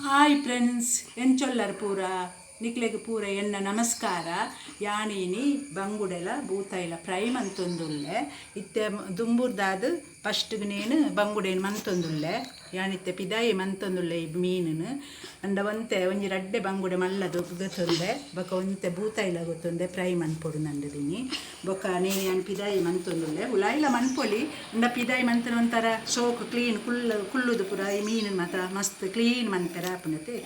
Hi friends, ಎಂಚೊಲ್ಲರ್ ಪೂರ ನಿಕ್ಲೆಗ್ ಪೂರ ಎನ್ನ ನಮಸ್ಕಾರ. ಯಾನಿನಿ ಬಂಗುಡೆಲ ಬೂತಾಯಿಲ ಫ್ರೈ ಮಂತೊಂದುಲ್ಲೆ. ಇತ್ತೆ ದುಂಬುರ್ದಾದ್ ಫಸ್ಟ್ಗ್ ನೇನು ಬಂಗುಡೆನ್ ಮಂತೊಂದುಲ್ಲೆ. ಯಾನಿತ್ತೆ ಪಿದಾಯಿ ಮಂತೊಂದುಲ್ಲೆ ಈ ಮೀನುನು. ಅಂಡ ಒಂತೆ ಒಂಜಿ ರಡ್ಡೆ ಬಂಗುಡೆ ಮಲ್ಲದು ಗೊತ್ತೊಂದೆ, ಬೊಕ ಒಂತೆ ಬೂತಾಯಿಲ ಗೊತ್ತೊಂದೆ ಫ್ರೈ ಮನ್ಪೊಡು ನಂದುದಿನಿ. ಬೊಕ ನೇನು ಯಾನ್ ಪಿದಾಯಿ ಮಂತೊಂದುಲ್ಲೆ. ಉಲಾಯಿಲ ಮನ್ಪೊಲಿ, ಅಂಡ ಪಿದಾಯಿ ಮಂತನ ಒಂಥರ ಸೋಕು ಕ್ಲೀನ್ ಕುಲ್ಲು ಕುಲ್ಲುದು ಪೂರ ಈ ಮೀನು ಮಾತ್ರ ಮಸ್ತ್ ಕ್ಲೀನ್ ಮನ್ಪೆರೆ ಆಪುನತೆ.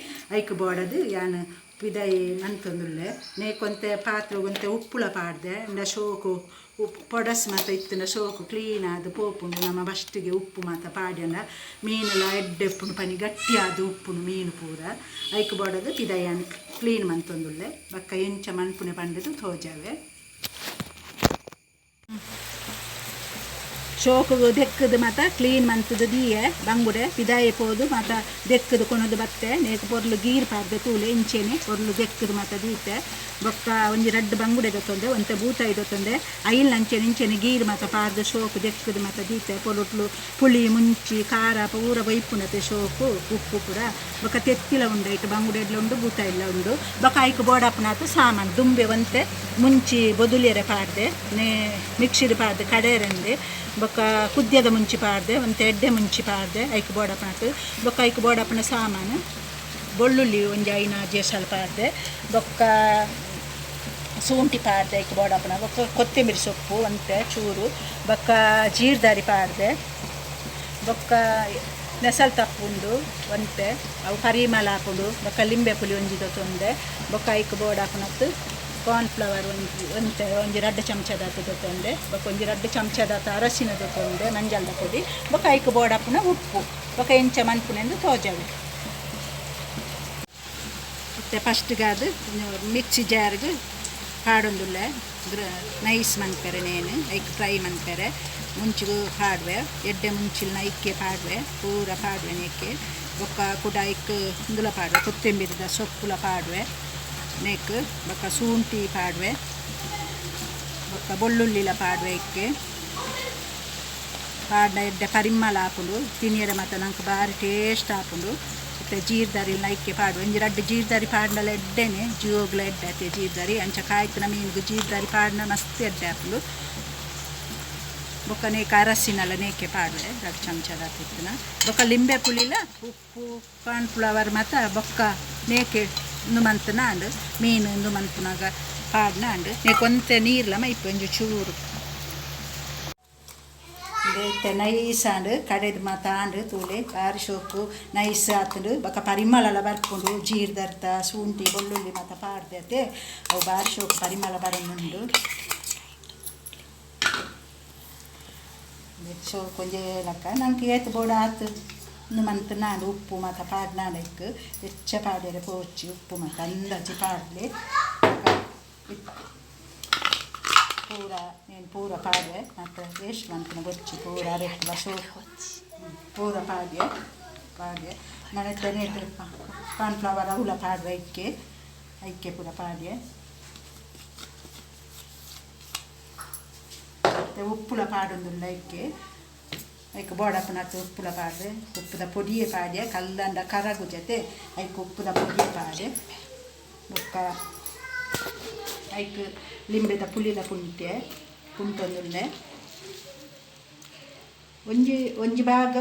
ಐಕ್ ಬೋಡದು ಯಾನ್ ಪಿದಾಯಿ ಮಂತೊಂದುಲ್ಲೆ. ನೇಕೊಂತೆ ಪಾತ್ರೆ ಒಂತೆ ಉಪ್ಪುಳ ಪಾಡ್ದೆ. ಅಂಡ ಶೋಕು ಉಪ್ಪು ಪೊಡಸ್ ಮಾತ ಇತ್ತುಂಡ ಶೋಕು ಕ್ಲೀನ್ ಆದ್ ಪೋಪುಂಡು. ನಮ್ಮ ಫಸ್ಟಿಗೆ ಉಪ್ಪು ಮಾತ ಪಾಡ್ಯಂಡ ಮೀನುಲ ಎಡ್ಡೆ ಉಪ್ಪುಂಡು, ಪನಿ ಗಟ್ಟಿ ಆದ್ ಉಪ್ಪುಂಡು ಮೀನು ಪೂರ. ಐಕ್ ಬೋಡದು ಪಿದಾಯಿ ಕ್ಲೀನ್ ಮಂತೊಂದುಲ್ಲೆ. ಬೊಕ್ಕ ಎಂಚ ಮನ್ಪುನೆ ಪಂಡುದು ತೋಜಾವೆ. ಶೋಕು ದೆಕ್ಕದು ಮಾತ ಕ್ಲೀನ್ ಮಂತುದು ದೀಯೆ. ಬಂಗುಡೆ ಪಿದಾಯಿ ಪೋದು ಮಾತ ದೆಕ್ಕದು ಕೊನೊದು ಬತ್ತೆ. ನೇಕ್ ಪೊರ್ಲು ಗೀರ್ ಪಾಡ್ದೆ ತೂಲೆ, ಇಂಚೆನೆ ಪೊರ್ಲು ದೆಕ್ಕದು ಮಾತ ದೀತೆ. ಬೊಕ್ಕ ಒಂಜಿ ರಡ್ಡ್ ಬಂಗುಡೆ ದೊತ್ತೊಂದೆ, ಒಂತೆ ಬೂತಾಯಿ ದೊತ್ತೊಂದೆ. ಐಲ್ ಅಂಚೆನೆ ಇಂಚೆನೆ ಗೀರ್ ಮಾತ ಪಾಡ್ದು ಶೋಕು ದೆಕ್ಕದು ಮಾತ ದೀತೆ. ಪೊರುಟ್ಲು ಪುಳಿ ಮುಂಚಿ ಖಾರ ಪೂರ ಬೊಯ್ಪುನತೆ ಶೋಕು ಉಪ್ಪು ಪೂರ. ಬೊಕ್ಕ ತೆತ್ತಿಲ ಉಂಡು, ಐಟ್ ಬಂಗುಡೆ ಎಡ್ಲ ಉಂಡು, ಬೂತಾಯಿಲ ಉಂಡು. ಬೊಕ್ಕ ಐಕ್ ಬೋಡಾಪುನಾತ್ ಸಾಮಾನು ದುಂಬೆ ಒಂತೆ ಮುಂಚಿ ಬೊದುಲಿಯರೆ ಪಾಡ್ದೆ, ನೇ ಮಿಕ್ಸಿಡ್ ಪಾಡ್ದೆ ಕಡೆಯರಂದೆ. ಬೊಕ್ಕ ಕುದ್ಯದ ಮುಂಚಿ ಪಾಡ್ದೆ, ಒಂತೆ ಎಡ್ಡೆ ಮುಂಚಿ ಪಾಡ್ದೆ ಐಕ್ ಬೋಡಾಪುನಾತ್. ಬೊಕ್ಕ ಐಕ್ ಬೋಡಾಪುನ ಸಾಮಾನು ಬೆಳ್ಳುಳ್ಳಿ ಒಂಜಿ 5 ಜೇಸಲ್ ಪಾಡ್ದೆ. ಬೊಕ್ಕ ಶುಂಠಿ ಪಾಡ್ದೆ ಐಕ್ ಬೋಡಾಪುನ. ಬೊಕ್ಕ ಕೊತ್ತಂಬರಿ ಸೊಪ್ಪು ಒಂತೆ ಚೂರು. ಬೊಕ್ಕ ಜೀರ್ದಾರಿ ಪಾಡ್ದೆ. ಬೊಕ್ಕ ನೆಸಲ್ ತಪ್ಪು ಉಂಡು ಒಂತೆ, ಅವು ಪರಿಮಳ ಆಪುಂಡು. ಬೊಕ್ಕ ಲಿಂಬೆ ಪುಳಿ ಒಂಜಿ ದೊತ್ತೊಂದೆ. ಬೊಕ್ಕ ಐಕ್ ಬೋಡಾಪುನತ್ತು ಕಾರ್ನ್ಫ್ಲವರ್ ಒಂಜಿ ಒಂತೆ ಒಂಜಿ 2 ಚಮಚದಾತ್ ದೊತ್ತೊಂದೆ. ಬೊಕ್ಕ ಒಂಜಿ 2 ಚಮಚದಾತ್ ಅರಸಿನ ದೊತ್ತೊಂದೆ, ಮಂಜಲ್ದ ಪೊಡಿ. ಬೊಕ್ಕ ಐಕ್ ಬೋಡಾಪುನ ಉಪ್ಪು. ಬೊಕ್ಕ ಎಂಚ ಮನ್ಪುನೆಂದು ತೋಜಾವೆ. ಇತ್ತೆ ಫಸ್ಟ್ಗಾದ್ ಮಿಕ್ಸಿ ಜಾರ್ಗ್ ಪಾಡೊಂದುಲ್ಲೆ. ನೈಸ್ ಮನ್ಪೆರೆ ನೇನು ಐಕ್ ಫ್ರೈ ಮನ್ಪೆರೆ ಮುಂಚಿಗು ಪಾಡುವೆ. ಎಡ್ಡೆ ಮುಂಚಿಲ್ನ ಐಕ್ಕೆ ಪಾಡುವೆ, ಪೂರ ಪಾಡುವೆ ನೇಕೆ. ಬೊಕ್ಕ ಕುಡ ಐಕ್ ಇಂದುಲ ಪಾಡುವೆ, ಕೊತ್ತಂಬರಿದ ಸೊಪ್ಪುಲ ಪಾಡುವೆ ನೇಕ್. ಬೊಕ್ಕ ಶುಂಠಿ ಪಾಡುವೆ, ಬೊಕ್ಕ ಬೆಳ್ಳುಳ್ಳಿಲ ಪಾಡುವೆ. ಐಕ್ಕೆ ಪಾಡ್ನ ಎಡ್ಡೆ ಪರಿಮಳ ಆಪುಂಡು, ತಿನಿಯರೆ ಮಾತ ನಂಗೆ ಬಾರಿ ಟೇಸ್ಟ್ ಆಪುಂಡು. ಇತ್ತೆ ಜೀರ್ದಾರಿಲ್ನ ಐಕ್ಕೆ ಪಾಡುವೆ. ಒಂಜಿ 2 ಜೀರ್ದಾರಿ ಪಾಡ್ನಲ ಎಡ್ಡೆನೆ, ಜೀವಗ್ಲ ಎಡ್ಡೆ ಆತೆ ಜೀರ್ದಾರಿ. ಅಂಚ ಕಾಯ್ತುನ ಮೀನ್ಗು ಜೀರ್ದಾರಿ ಪಾಡ್ನ ಮಸ್ತ್ ಎಡ್ಡೆ ಆಪುಂಡು. ಬೊಕ್ಕ ನೇಕ್ ಅರಸಿನಲ ನೇಕೆ ಪಾಡುವೆ 2 ಚಮಚದ ಇತ್ತುನ. ಬೊಕ್ಕ ಲಿಂಬೆ ಪುಳಿಲ ಉಪ್ಪು ಕಾರ್ನ್ಫ್ಲವರ್ ಮಾತ ಬೊಕ್ಕ ನೇಕೆ ಇಂದು ಮಂತುನ ಆಂಡ್. ಮೀನು ಇಂದು ಮನ್ಪುನಾಗ ಪಾಡ್ನ ಆಂಡ್. ನೇಕ್ ಒಂತೆ ನೀರ್ಲ ಮೈಪು ಒಂಜಿ ಚೂರು. ಇತ್ತೆ ನೈಸ್ ಆಂಡ್, ಕಡೆದು ಮಾತ ಆಂಡ್ ತೂಲೆ, ಬಾರಿ ಶೋಕು ನೈಸ್ ಆತುಂಡು. ಬೊಕ್ಕ ಪರಿಮಳಲ ಬರ್ಪುಂಡು, ಜೀರ್ದರ್ತ ಶುಂಠಿ ಬೆಳ್ಳುಳ್ಳಿ ಮಾತ ಪಾಡ್ದೆ ಅವು ಬಾರಿ ಶೋಕು ಪರಿಮಳ ಬರೊಂದುಂಡು. ಶೋಕು ಒಂಜೇ ಲಕ್ಕ ನಂಗೆ ಏತ್ ಬೋಡ ಆತು ಇಂದು ಮಂತ್ ನಾಂಡ್. ಉಪ್ಪು ಮಾತ ಪಾಡ್ನಾಂಡ್ ಐಕ್ ಹೆಚ್ಚ ಪಾಡ್ಯರೆ ಪೋಚಿ, ಉಪ್ಪು ಮಾತ ಅಂದಾಜಿ ಪಾಡ್ಲೆ. ಪೂರ నేను ಪೂರ ಪಾಡ್ವೆ ಮಾತ ವೇಸ್ಟ್ ಮನ್ಪುನ ಬೊರ್ಚಿ, ಪೂರ ಅರೆಟ್ಲ ಶೋಕು ಪೂರ ಪಾಡ್ಯೆ ಪಾಡ್ಯೆ. ನನೆತ್ತೆ ನೇಟ್ ಕಾರ್ನ್ಫ್ಲವರ್ ಅವುಲ ಪಾಡ್ವೆ ಐಕ್ಕೆ ಐಕ್ಕೆ ಪೂರ ಪಾಡ್ಯೆ. ಮತ್ತು ಉಪ್ಪುಲ ಪಾಡೊಂದುಲ್ಲ ಐಕ್ಕೆ. ಐಕ್ ಬೋಡಪ್ಪನತ್ತು ಉಪ್ಪುಲ ಪಾಡ್ದೆ, ಉಪ್ಪುದ ಪೊಡಿಯೇ ಪಾಡ್ಯೆ. ಕಲ್ಲಂಡ ಕರಗು ಜೊತೆ ಐಕ್ ಉಪ್ಪುದ ಪೊಡಿಯೇ ಪಾಡ್ಯೆ. ಬೊಕ್ಕ ಐಕ್ ಲಿಂಬೆದ ಪುಳಿಲ ಪುಂಟೆ ಪುಂಟೊಂದುಲ್ಲೆ. ಒಂಜಿ ಒಂಜಿ ಭಾಗ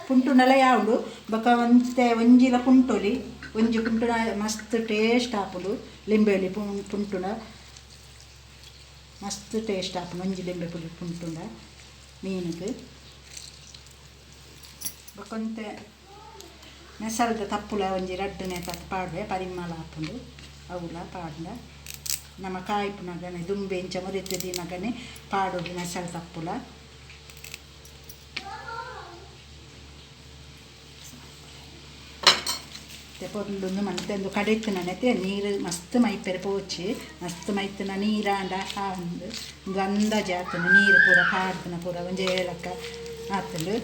ಪುಂಟುನಲ ಯಾವುಂಡು. ಬೊಕ್ಕ ಒಂತೆ ಒಂಜಿಲ ಪುಂಟೊಲಿ, ಒಂಜಿ ಪುಂಟುನ ಮಸ್ತ್ ಟೇಸ್ಟ್ ಆಪುಂಡು. ಲಿಂಬೆಲಿ ಪುಂಟುನ ಮಸ್ತ್ ಟೇಸ್ಟ್ ಆಪುಂಡು ಒಂಜಿ ಲಿಂಬೆ ಪುಳಿ ಪುಂಟುಂಡ ಮೀನುಗೆ. ಬೊಕ್ಕ ಒಂತೆ ನೆಸಲ್ದ ತಪ್ಪುಲ ಒಂಜಿ 2 ನೇತ ಪಾಡುವೆ, ಪರಿಮಳ ಆಪುಂಡು ಅವುಲ ಪಾಡ್ಂಡ. ನಮ್ಮ ಕಾಯ್ಪುನಗನೆ ದುಂಬೆ ಇಂಚ ಮುರಿತು ದೀನಗನೆ ಪಾಡೊಡು ನೆಸಲ್ ತಪ್ಪುಲ. ಪೊರ್ಲುಂದು ಮಂತೆಂದು ಕಡೆತ್ತ್ ನೀರು ಮಸ್ತ್ ಮೈಪೆರೆ ಪೋಚಿ, ಮಸ್ತ್ ಮೈತುನ ನೀರಾಂಡ ಆಂಡ್ ಉಂದು ಅಂದಾಜಿ ಆತುಂಡು. ನೀರು ಪೂರ ಪಾಡ್ದನ ಪೂರ ಒಂಜೇ ಲೆಕ್ಕ ಆತುಂಡು.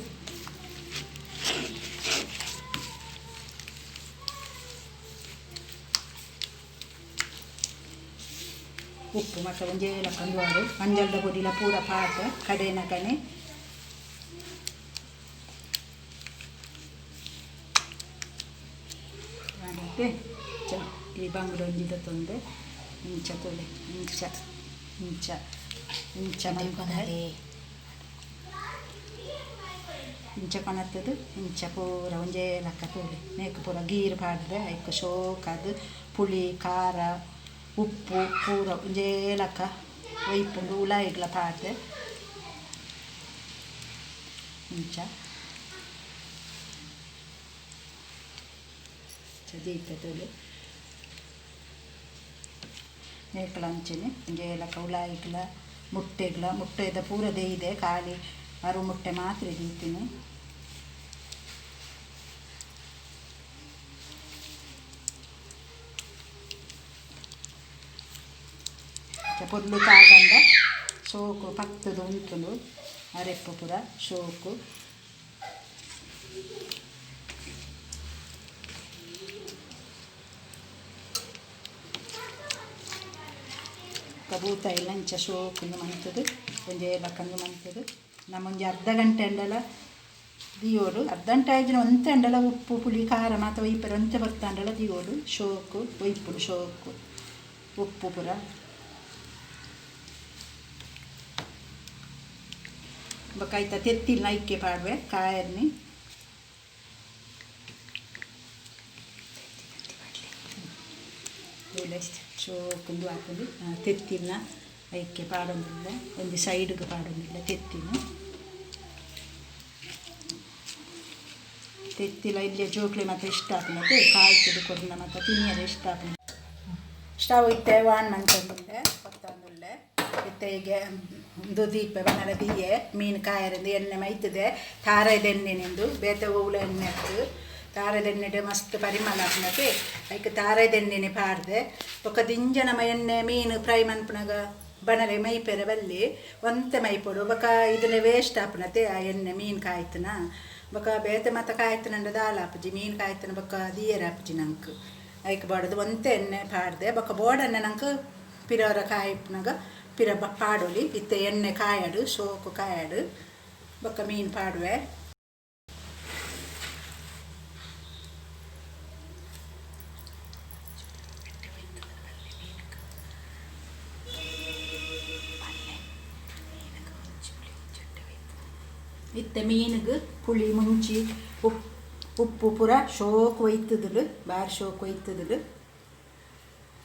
ಉಪ್ಪು ಮತ್ತು ಒಂಜೇ ಲೆಕ್ಕ ಉಂದು ಮಂಜಲ್ದ ಪೊಡಿಲ ಪೂರ ಪಾಡ್ದ್ ಕಡೆನಗನೆ. ನಾಡತ್ತೆ ಚ ಈ ಬಂಗುಡೆ ಒಂಜಿ ದತ್ತೊಂದೆ ಇಂಚ ತೋಲೆ ಇಂಚ ಇಂಚ ಇಂಚ ಮನ್ಪುನೆ ಇಂಚ ಕೊನತ್ತದು ಇಂಚ ಪೂರ ಒಂಜೇ ಲಕ್ಕ ತೋಲೆ ಮೇಕ್ ಪೂರ ಗೀರು ಪಾಡ್ದೆ ಐಕ್ ಶೋಕಾದ್ ಪುಳಿ ಖಾರ ಉಪ್ಪು ಪೂರ ಒಂಜೇ ಲಕ್ಕ ಒಯ್ಪುಂಡು ಉಲಾಯಿಗ್ಲ ಪಾಡ್ದೆ ಇಂಚ ದೀಪ ತೋಲೆ ಮೇಕಲ ಅಂಚೆನೆ ಒಂಜೇ ಲಕ್ಕ ಉಲಾಯಿಗ್ಲ ಮುಟ್ಟೆಗ್ಲ ಮುಟ್ಟೆದ ಪೂರ ದೇಯಿದೆ ಖಾಲಿ ಅರು ಮುಟ್ಟೆ ಮಾತ್ರ ದೀತೀನಿ. ಪೊರ್ಲು ತಾಗಂಡ ಸೋಕು ಪತ್ತದು ಉಂತುಂಡು ಅರೆಪ್ಪು ಪೂರ ಸೋಕು. ಬೂತಾಯಿ ಲಂಚ ಶೋಕುಂದು ಮಂತದು ಒಂಜೇ ಲಕ್ಕಂದು ಮಂತದು ನಮ್ಮ ಒಂಜಿ ಅರ್ಧ ಗಂಟೆ ಅಂಡಲ ದಿಯೋಡು ಅರ್ಧ ಗಂಟೆ ಆಯ್ದಿನ ಒಂತೆ ಅಂಡಲ ಉಪ್ಪು ಪುಳಿ ಖಾರ ಮಾತ ಒಯ್ಪರೆ ಒಂತೆ ಬರ್ತಾಂಡಲ ದಿಯೋಡು ಶೋಕು ಒಯ್ಪುಡು ಶೋಕು ಉಪ್ಪು ಪೂರ. ಬೊಕ್ಕ ಐತ ತೆತ್ತಿಲ್ ನೈಕೆ ಪಾಡುವೆ ಕಾಯರ್ನಿ ಶೋಕುಂದು ಹಾಕೊಂಡು ತೆತ್ತಿನ ಐಕೆ ಪಾಡೊಂದಿಲ್ಲ ಒಂಜಿ ಸೈಡ್ಗೆ ಪಾಡೊಂದಿಲ್ಲ ತೆತ್ತಿನ ತೆತ್ತಿಲ ಇಲ್ಲೇ ಜೋಕ್ಲೆ ಮಾತ್ರ ಇಷ್ಟ ಆಪುನತೆ ಕಾಯ್ತದ ಕೊರ್ನ ಮಾತ್ರ ತಿನಿಯರೆ ಇಷ್ಟ ಆಪುಂಡು. ಸ್ಟವ್ ಇತ್ತೆ ವಾನ್ ಮಂತೊಂದುಲ್ಲೆ ಪತ್ತೊಂದುಲ್ಲೆ ಇತ್ತೆ ಹೀಗೆ ಒಂದು ದೀಪ ಬನಲ ದೀಯೆ ಮೀನು ಕಾಯರಿಂದ ಎಣ್ಣೆ ಮೈತದೆ ತಾರೆದ ಎಣ್ಣೆನೆಂದು ಬೇತೆ ಓವುಲ ಎಣ್ಣೆ ಅತ್ತು ತಾರೆದ ಎಣ್ಣೆಡ್ ಮಸ್ತ್ ಪರಿಮಳ ಆಪುನತೆ ಐಕ್ ತಾರೆದ ಎಣ್ಣೆನೆ ಪಾಡ್ದೆ ಬೊಕ್ಕ ದಿಂಜ ನಮ ಎಣ್ಣೆ ಮೀನು ಫ್ರೈ ಮನ್ಪುನಗ ಬಣಲೆ ಮೈಪೆರೆ ಬಲ್ಲಿ ಒಂತೆ ಮೈಪೊಡು ಬೊಕ್ಕ ಇದನ್ನೇ ವೇಸ್ಟ್ ಆಪುನತೆ ಆ ಎಣ್ಣೆ ಮೀನು ಕಾಯ್ತನ ಬೊಕ್ಕ ಬೇತೆ ಮಾತ ಕಾಯ್ತನಂಡ ದಾಲ ಆಪುಜಿ ಮೀನು ಕಾಯ್ತನ ಬೊಕ್ಕ ದಿಯೆರೆ ಆಪುಜಿ ನಂಕ್ ಐಕ್ ಬಾಡದು ಒಂತೆ ಎಣ್ಣೆ ಪಾಡ್ದೆ ಬೊಕ್ಕ ಬೋಡಣ್ಣೆ ನಂಕ್ ಪಿರವರ ಕಾಯಿಪುನಗ ಪಿರ ಪಾಡೊಲಿ ಇತ್ತೆ ಎಣ್ಣೆ ಕಾಯಡು ಸೋಕು ಕಾಯಡು ಬೊಕ್ಕ ಮೀನು ಪಾಡುವೆ. ಇತ್ತೆ ಮೀನುಗು ಪುಳಿ ಮುಂಚಿ ಉಪ್ಪು ಪೂರ ಶೋಕು ಒಯ್ತುದುಲು ಬಾರಿ ಶೋಕು ಒಯ್ತುದುಲು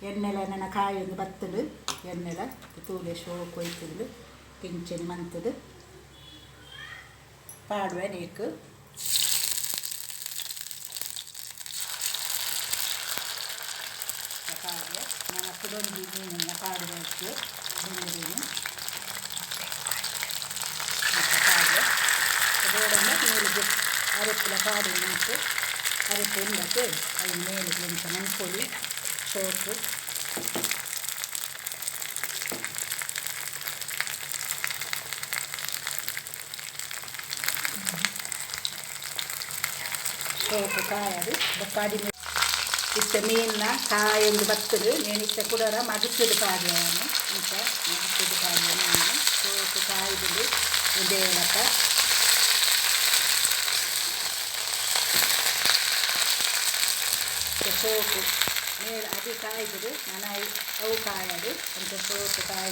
ಎಣ್ಣೆಲ ನನ್ನ ಕಾಯೊಂದು ಬತ್ತಲು ಎಣ್ಣೆಲ ತೂಲೆ ಶೋಕು ಒಯ್ತುದುಲು ಪಿಂಚಣಿ ಮಂತದು ಪಾಡುವೆ ನೀಕು. ಪಾಡುವೆ ನನ್ನ ಕುಡೊಂಜಿ ಮೀನನ್ನ ಪಾಡುವೆ ಮೀನು ಪಾಡುವೆ ಬೋಡನ್ನು ಮೇಲಿಗೆ ಅರೆಪ್ಪುಲ ಪಾಡು ಉಂಟು ಅರೆಪ್ಪು ಉಂಡತೆ ಅವು ಮೇಲಿಗೆ ಎಂತ ಮನ್ಪೊಲಿ ಸೋಪು ಸೋಪು ಕಾಯದು ಬೊಕ್ಕಾಡಿ ಇತ್ತೆ ಮೀನ್ನ ಕಾಯೊಂದು ಬತ್ತದು నేను ಇತ್ತೆ ಕುಡರ ಮಗುತ್ತದು ಪಾಡುವೆ ನಾನು ಇಂಚ ಮಗುತ್ತದು ಪಾಡುವೆ ಮೀನು ಸೋಪು ಕಾಯ್ದು ಒಂದೇ ಲಕ್ಕ ಸೋಪು ಮೇಲ್ ಅದಿ ಕಾಯ್ದು ನನ ಅವು ಕಾಯದು ಅಂಚ ಸೋಪು ಕಾಯ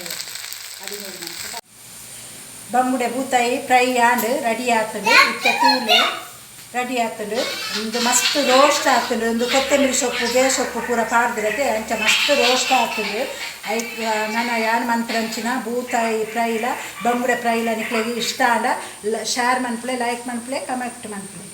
ಅದಿ ನೋಡಿ ಮಂತ ಬಂಗುಡೆ ಬೂತಾಯಿ ಫ್ರೈ ಆಂಡ್ ರೆಡಿ ಆತುಂಡು ಇತ್ತೆ ತೂಲೆ ರೆಡಿ ಆತುಂಡು ಒಂದು ಮಸ್ತ್ ರೋಸ್ಟ್ ಆತುಂಡು ಒಂದು ಕೊತ್ತಂಬರಿ ಸೊಪ್ಪು ಬೇ ಸೊಪ್ಪು ಪೂರ ಪಾಡ್ದಿರತ್ತೆ ಅಂಚ ಮಸ್ತ್ ರೋಸ್ಟ್ ಆತುಂಡು ಐಕ್ ನನ ಯಾನ್ ಮಂತ್ರಂಚಿನ ಬೂತಾಯಿ ಫ್ರೈಲ ಬಂಗುಡೆ ಫ್ರೈಲ ನಿಕ್ಲೆಗ್ ಇಷ್ಟ ಆಂಡ ಶೇರ್ ಮನ್ಪುಲೆ ಲೈಕ್ ಮನ್ಪುಲೆ ಕಮೆಂಟ್ ಮನ್ಪುಲೆ.